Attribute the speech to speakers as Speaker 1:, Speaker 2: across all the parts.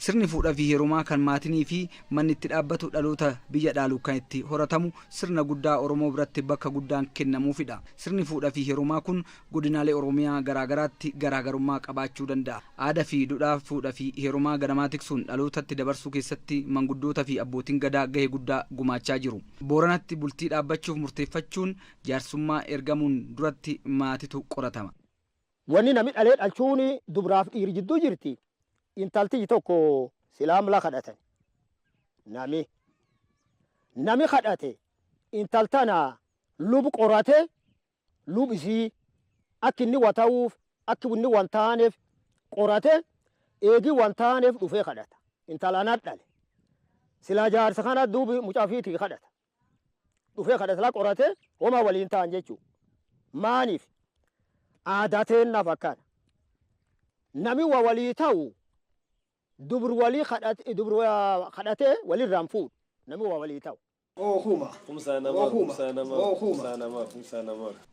Speaker 1: Sirni fuudhaa fi heerumaa kan maatinii fi manni itti dhaabbatu dhaloota biyya dhaalu kan itti horatamu sirna guddaa Oromoo biratti bakka guddaan kennamuufidha. Sirni fuudhaa fi heerumaa kun godinaalee Oromiyaa garaagaraatti garaagarummaa qabaachuu danda'a. Aadaa fi duudhaa fuudhaa fi heerumaa ganamaa tiksuun dhalootatti dabarsuu keessatti manguddoota fi abbootiin gadaa gahee guddaa gumaachaa jiru. Booranatti bultii dhaabbachuuf murteeffachuun jaarsummaa ergamuun duratti maatitu qoratama.
Speaker 2: Wanni namni dhalee dhalchuun dubraaf dhiirri jidduu jirti. Intalti tokko silaamla kadhatan. Nami kadhate intaltana lub qorate lub isii akka inni wata'uuf akka inni wan taaneef qorate eegi wan taaneef dhufee kadhata. Intala anat dhale. Silaa jaarsa kana duubi mucaa fiitii kadhata. Dhufee kadhata silaa qorate homaa waliin ta'an jechuudha. Maaniif aadaa teennaaf akkana. Nami waa walii ta'u dubur walii kadhate dubur kadhatee walirraan fuudhu nami waa walii ta'u.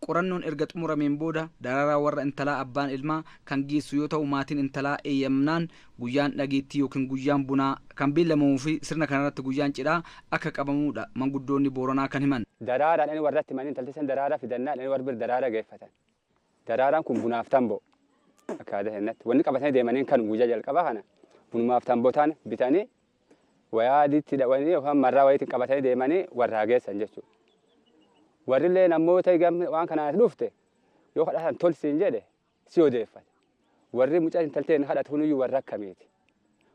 Speaker 1: Qorannoon erga xumurameen booda daraaraa warra intalaa abbaan ilmaa kan geessu yoo ta'u maatiin intalaa eeyyamnaan guyyaan dhageettii yookiin guyyaan bunaa kan beellamamuu fi sirna kanarratti guyyaan cidhaa akka qabamudha manguddoonni Booranaa kan himan.
Speaker 3: Daraaraan inni warratti manii intalti san daraaraa fidannaa inni warri bira daraaraa geeffatan. Daraaraan kun bunaaf tamboo akka aadaa keenyatti wanni qabatanii deemaniin kan guyyaa jalqabaa kana bunumaaf tamboo taane bitanii wayaa adiitti hidhanii yookaan marraa wayiitiin qabatanii deemanii warraa geessan jechuudha. Warrillee namoota waan kanaan dhufte yoo kadhatan tolsiin jedhe si odeeffata. Warri mucaa intalteen kadhatu hunuyyuu warra akkamiiti?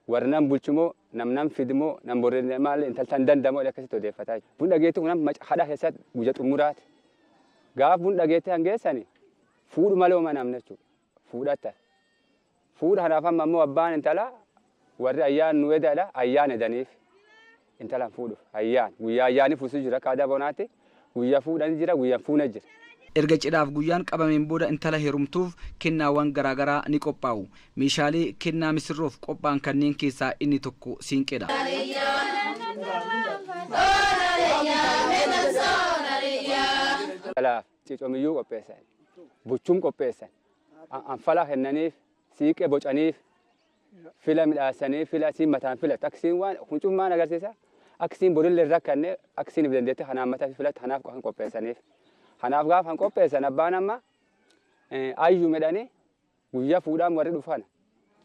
Speaker 3: Warri nam bulchumoo, nam nam fidimoo, nam borree maal intaltan dandamoo akkasitti odeeffata. Bun dhageetti kun kadhaa keessatti guyyaa xumuraati. Gaaf bun dhageetti hangeessani fuudhu malee homaa namni jechuudha. Fuudhatta. Fuudha kanaaf amma immoo abbaan intalaa warri ayyaan nu edaadha ayyaan edaniif intalaan fuudhuuf ayyaan guyyaa ayyaanii fuusuu jira akka aadaa bonaatti guyyaa fuudhan jira guyyaan fuuna jira.
Speaker 1: Erga cidhaaf guyyaan qabameen booda intala heerumtuuf kennaawwan garaagaraa ni qophaa'u. Meeshaalee kennaa misirroof qophaa'an kanneen keessaa inni tokko siinqeedha.
Speaker 3: Kalaaf cicomiyyuu qopheessan, buchuun qopheessan, anfala kennaniif, siiqee bocaniif, fila midhaasanii fila siin mataan filatu akkasiin waan huncummaan agarsiisa akkasiin borillee hin rakkanne akkasiin if dandeette kanaaf mataa filatu kanaaf kan qopheessaniif. Kanaaf gaafa kan qopheessan abbaan amma ayyuu midhanii guyyaa fuudhaan warri dhufan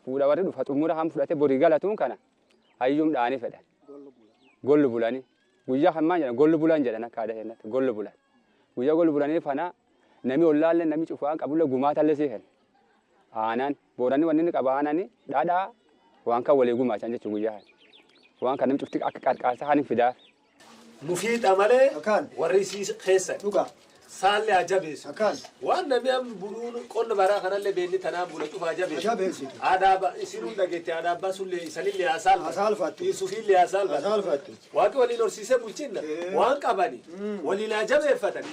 Speaker 3: fuudha warri dhufa xumura ham fudhatee borii galatuun kana ayyuum dhaanii fedhan. Gollu bulanii guyyaa kan maal jedhan gollu bulan jedhan akka aadaa keenyatti gollu bulan. Guyyaa gollu bulanii fana nami ollaallee nami cufaan qabullee gumaatallee sii kenna. Aanan Booranni wanni inni qabu aanani dhadhaa waan kan walii gumaachan jechuun guyyaa kana. Waan kan namni cufti akka qarqaarsa kan hin fidaaf.
Speaker 4: Nu fiixa malee warri isii keessan. Saalli haa jabeessu. Waan namni amma buluun qonna baraa kanallee beelli tanaan bula cufa haa jabeessu. Aadaa isinuu dhageette aadaa abbaa sullee isanillee haa saalfattu. Isuufillee haa saalfattu. Waaqni waliin horsiisee bulchinna waan qabani waliin haa jabeeffatan.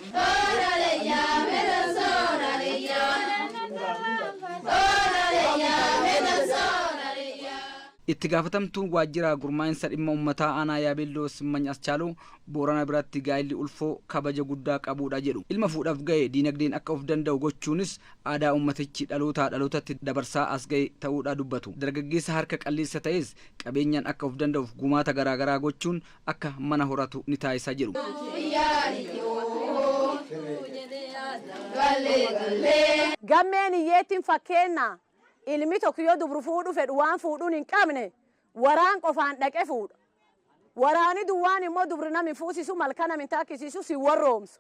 Speaker 1: Itti gaafatamtuun waajjira gurmaa'insa dhimma uummataa aanaa Yaabelloo Simmany Aschaaloo Boorana biratti gaa'illi ulfoo kabaja guddaa qabuudha jedhu. Ilma fuudhaaf ga'e diinagdeen akka of danda'u gochuunis aadaa uummatichi dhalootaa dhalootatti dabarsaa as ga'e ta'uudha dubbatu. Dargaggeessa harka qalleessa ta'es qabeenyaan akka of danda'uuf gumaata garaagaraa gochuun akka mana horatu ni taasisa jedhu.
Speaker 5: Gammeen hiyyeettiin fakkeenya ilmi tokko yoo dubru fuudhu fedhu waan fuudhuun hin qabne waraan qofaan dhaqe fuudha. Waraani duwwaan immoo dubri nami fuusisu malka nami takkisiisu si warroomsu.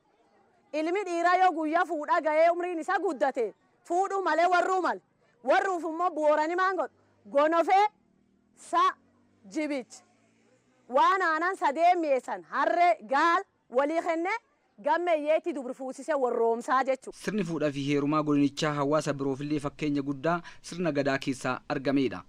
Speaker 5: Ilmi dhiiraa yoo guyyaa fuudha ga'ee umriin isaa guddate fuudhuu malee warruu male. Warruuf immoo boorani maan godhu gonofee sa jibichi. Waan aanan sadee mi'eessan harree gaal walii kennee gamme hiyyeetti dubri fuusisee warroomsaa jechuudha.
Speaker 1: Sirni fuudhaa fi heerumaa godinichaa hawaasa biroofillee fakkeenya guddaa sirna gadaa keessaa argamedha.